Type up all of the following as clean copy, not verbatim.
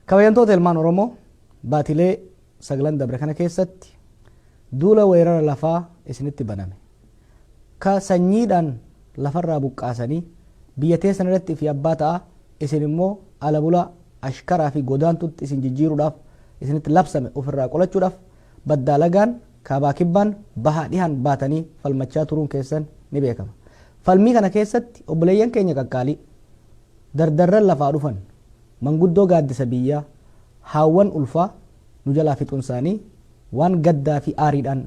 Kabajamtoota ilmaan Oromoo, baatilee 9 dabre kana keessatti duula weerara lafaa isinitti baname, ka sanyiidhaan lafarraa buqqaasanii biyya teessan irratti fi abbaa ta'a, isin immoo ala bulaa, ashkaraa fi godaantutti isin jijjiiruudhaaf isinitti labsame ofirraa qolachuudhaaf baddaa lagaan, kaabaa kibbaan, bahaa dhihaan baatanii falmachaa turuun keessan ni beekama. Falmii kana keessatti obboleeyyan keenya qaqqaalii dardarran lafaa dhufan, manguddoo gaaddisa biyyaa, haawwan ulfaa nu jalaa fixuun isaanii waan gaddaa fi aariidhaan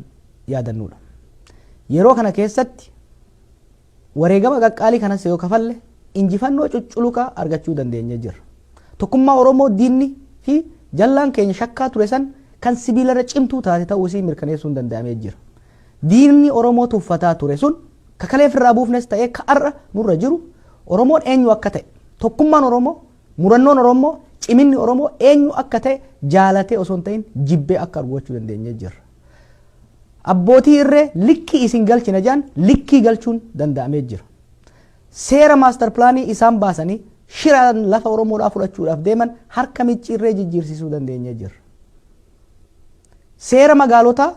yaadannuudha. Yeroo kana keessatti wareegama qaqqaalii kanas yoo kafalle injifannoo cucculuqaa argachuu dandeenyee jirra. Tokkummaa Oromoo diinni fi jallaan keenya shakkaa ture san kan sibiilarra cimtuu taate ta'uu isii mirkaneessuun danda'amee jira. Diinni Oromoo tuffataa ture sun ka kalee ofirraa buufnes ta'ee ka har'a nurra jiru, Oromoon eenyu akka ta'e, tokkummaan Oromoo, murannoon Oromoo, ciminni Oromoo eenyu akka ta'e jaalatee osoo hin ta'in jibbee akka argu gochuu dandeenyee jirra. Abbootii irree likkii isin galchina jedhan likkii galchuun danda'amee jira. Seera maastar pilaanii isaan baasanii shiraan lafa Oromoodhaa fudhachuudhaaf deeman harka micciirree jijjiirsisuu dandeenyee jirra. Seera magaalotaa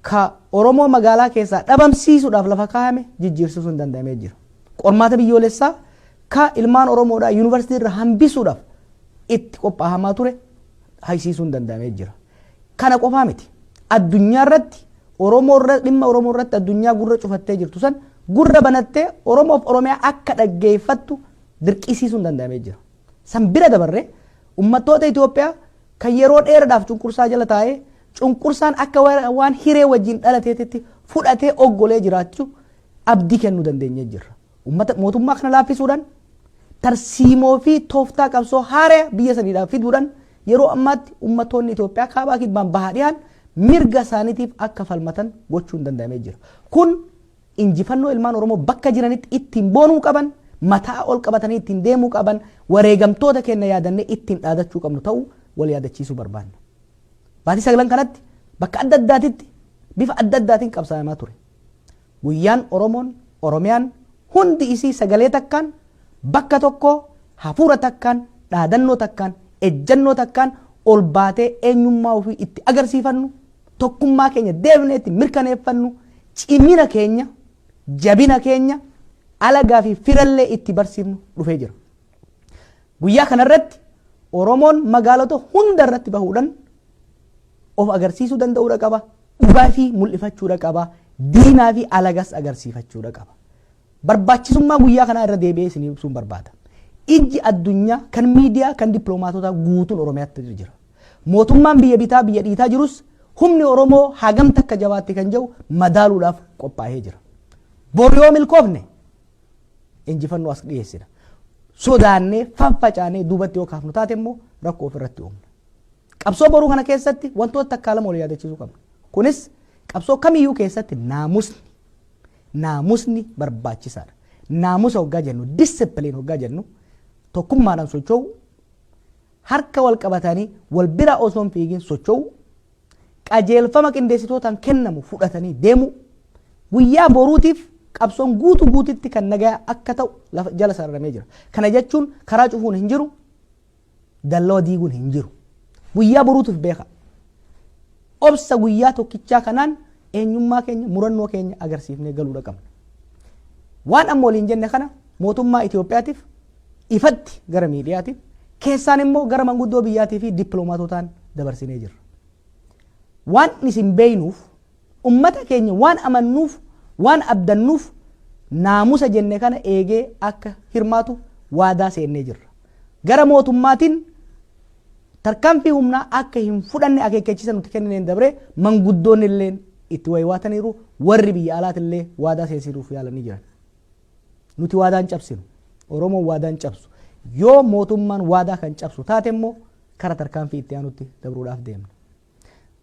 ka Oromoo magaalaa keessaa dhabamsiisuudhaaf lafa kaayame jijjiirsisuun danda'amee jira. Qormaata biyyoolessaa ka ilmaan Oromoodhaa yuunivarsiitii irra hambisuudhaaf itti qophaahamaa ture haysiisuun danda'amee jira. Kana qofaa miti. Addunyaa irratti Oromoo irra, dhimma Oromoo irratti addunyaa gurra cufattee jirtu san gurra banattee Oromoof Oromiyaa akka dhaggeeffattu dirqisiisuun danda'amee jira. San bira dabarree uummattoota Itoophiyaa kan yeroo dheeraadhaaf cunqursaa jala taa'ee cunqursaan akka waan hiree wajjin dhalateetitti fudhatee oggolee jiraachuu abdii kennuu dandeenyee jirra. Uummata mootummaa kana laaffisuudhaan, tarsiimoo fi tooftaa qabsoo haaraa biyya saniidhaaf fiduudhaan, yeroo ammaatti uummattoonni Itoophiyaa kaabaa kibbaan, bahaa dhihaan mirga isaaniitiif akka falmatan gochuun danda'amee jira. Kun injifannoo ilmaan Oromoo bakka jiranitti ittiin boonuu qaban, mataa ol qabatanii ittiin deemuu qaban, wareegamtoota keenya yaadannee ittiin dhaadachuu qabnu ta'uu wal yaadachiisuu barbaanna. Baatii 9 kanatti bakka adda addaatitti bifa adda addaatiin qabsaamaa ture. Guyyaan Oromoon, Oromiyaan hundi isii sagalee takkaan, bakka tokkoo, hafuura takkaan, dhaadannoo takkaan, ejjannoo takkaan ol baatee eenyummaa ofii itti agarsiifannu, tokkummaa keenya deebinee itti mirkaneeffannu, cimina keenya, jabina keenya alagaa fi firallee itti barsiifnu dhufee jira. Guyyaa kanarratti Oromoon magaalota hunda irratti bahuudhaan of agarsiisuu danda'uudha qaba. Dhugaa fi mul'ifachuudha qaba. Diinaa fi alagas agarsiifachuudha qaba. Barbaachisummaa guyyaa kanaa irra deebi'ee isin ibsuun barbaada. Ijji addunyaa kan miidiyaa, kan dippiloomaatotaa guutuun Oromiyaatti jira. Mootummaan biyya bitaa biyya dhiitaa jirus humni Oromoo hagam takka jabaatti kan jedhu madaaluudhaaf qophaa'ee jira. Boru yoo milkoofne injifannoo as dhiyeessina. Sodaannee faffacaanee duubatti yoo kaafnu taate immoo rakkoo ofirratti uumna. Qabsoo boruu kana keessatti wantoota takkaa lama wal yaadachiisuu qabna. Kunis qabsoo kamiyyuu keessatti naamusni barbaachisaadha. Naamusa hoggaa jennu, discipline hoggaa jennu, tokkummaadhaan socho'u, harka wal qabatanii wal bira osoo hin fiigin socho'u, qajeelfama qindeessitootaan kennamu fudhatanii deemu, guyyaa boruutiif qabsoon guutuu guutitti kan nagaa akka ta'u lafa jala sararamee jira. Kana jechuun karaa cufuun hin jiru, dallawa diiguun hin jiru. Guyyaa boruutiif beeka. Obsa guyyaa tokkichaa kanaan eenyummaa keenya, murannoo keenya agarsiifnee galuudha qabna. Waan amma waliin jenne kana mootummaa Itoophiyaatiif ifatti gara miidiyaatiin, keessaan immoo gara manguddoo biyyaatii fi dippiloomaatotaan dabarsinee jirra. Waan isin beeynuuf, ummata keenya waan amannuuf, waan abdannuuf, naamusa jenne kana eegee akka hirmaatu waadaa seennee jirra. Gara mootummaatiin tarkaanfii humnaa akka hin fudhanne akeekkachiisa nuti kennineen dabree manguddoonni illee itti waywaataniiru, warri biyya alaatillee waadaa seensisuuf yaalanii jiran. Nuti waadaan cabsinu. Oromoon waadaan cabsu. Yoo mootummaan waadaa kan cabsu taate immoo kara tarkaanfii itti aanutti dabruudhaaf deemna.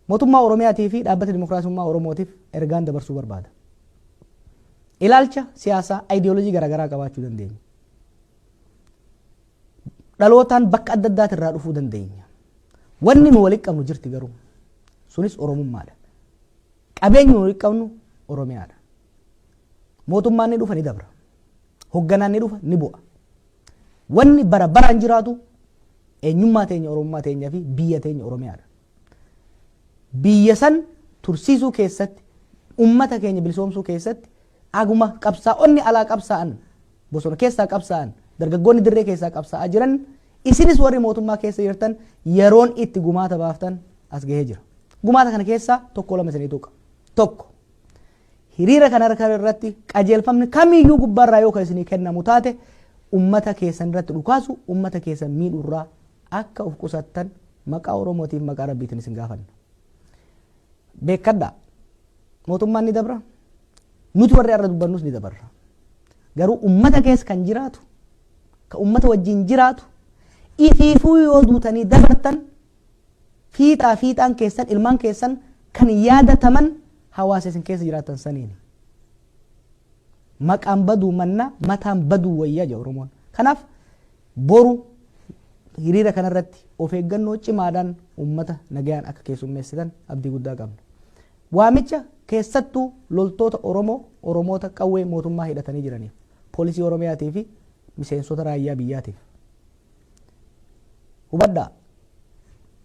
Mootummaa Oromiyaatii fi Dhaabbata Dimokiraasummaa Oromootiif ergaan dabarsuu barbaada. Ilaalcha siyaasaa, ayidiyoolojii garaagaraa qabaachuu dandeenya. Dhalootaan bakka adda addaatirraa dhufuu dandeenya. Wanni nu walitti qabnu jirti garuu. Sunis Oromummaadha. Qabeenyi nu walitti qabnu Oromiyaadha. Mootummaan ni dhufa, ni dabra. Hogganaan ni dhufa, ni bu'a. Wanni bara baraan jiraatu Eenyummaa teenya, Oromummaa teenya fi biyya teenya Oromiyaadha. Biyya san tursiisuu keessatti, ummata keenya bilisoomsuu keessatti, aguma qabsaa'onni alaa qabsaa'an, bosona keessaa qabsaa'an, dargaggoonni dirree keessaa qabsaa'aa jiran, isinis warri mootummaa keessa jirtan yeroon itti gumaata baaftan as gahee jira. Gumaata kana keessaa tokko lama isinii tuqa. Tokko, hiriira kana irratti qajeelfamni kamiyyuu gubbaarraa yoo kan isinii kennamu taate, ummata keessan irratti dhukaasu, ummata keessan miidhuurraa akka of qusattan maqaa Oromootiif maqaa Rabbiitiin isin gaafanna. Beekadhaa, mootummaan ni dabra, nuti warri har'a dubbannus ni dabarra. Garuu ummata keessa kan jiraatu, kan ummata wajjin jiraatu, ifiifuu yoo duutanii dabartan, fiixaa fiixaan keessan, ilmaan keessan kan yaadataman hawaasa isin keessa jiraatan saniini. Maqaan baduu mannaa mataan baduu wayyaa jedha Oromoon. Kanaaf boru hiriira kanarratti of eeggannoo cimaadhaan uummata nagayaan akka keessummeessitan abdii guddaa qabna. Waamicha keessattuu loltoota Oromoo, Oromoota qawwee mootummaa hidhatanii jiraniif, poolisii Oromiyaatii fi miseensota raayyaa biyyaatiif. Hubadhaa.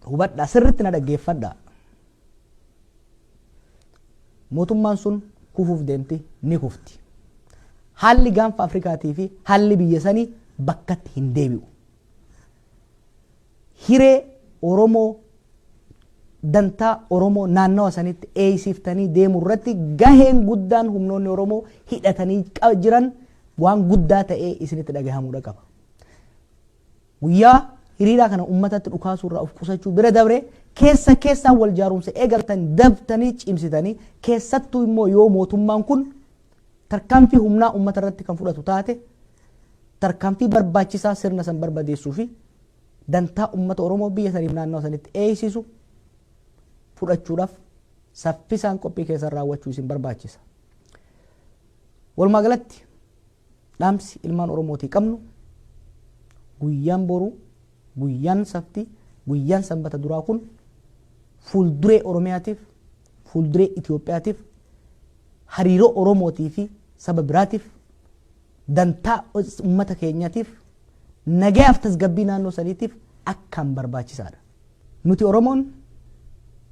Hubadhaa, sirritti na dhaggeeffadhaa. Mootummaan sun kufuuf deemti, ni kufti. Haalli gaanfa Afrikaatii fi haalli biyya sanii bakkatti hin deebi'u. Hiree Oromoo, dantaa Oromoo naannawa sanitti eeysiftanii deemuu irratti gaheen guddaan humnoonni Oromoo hidhatanii jiran waan guddaa ta'ee isinitti dhagahamuudha qaba. Guyyaa hiriiraa kana uummatatti dhukaasuu irraa of qusachuu bira dabre, keessa keessaan wal jaarumsa eegaltan daftanii cimsitanii, keessattuu immoo yoo mootummaan kun tarkaanfii humnaa uummata irratti kan fudhatu taate, tarkaanfii barbaachisaa sirna san barbadeessuu fi dantaa uummata Oromoo biyya saniif naannawa sanitti eeysisu fudhachuudhaaf saffisaan qophii keessan raawwachuu isin barbaachisa. Walumaa galatti dhaamsi ilmaan Oromootii qabnu, guyyaan boruu, guyyaan saftii, guyyaan sanbata duraa kun fuulduree Oromiyaatiif, fuulduree Itoophiyaatiif, hariiroo Oromootii fi saba biraatiif, dantaa uummata keenyaatiif, nagayaaf tasgabbii naannoo saniitiif akkaan barbaachisaadha. Nuti Oromoon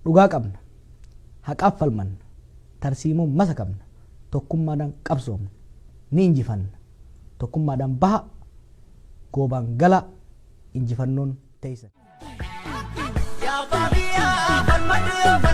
dhugaa qabna, haqaaf falmanna, tarsiimoo masa qabna, tokkummaadhaan qabsoomna, ni injifanna. Tokkummaadhaan baha, goobaan galaa, injifannoon teessan. Yaa Baabiyaa falmadhu yoo.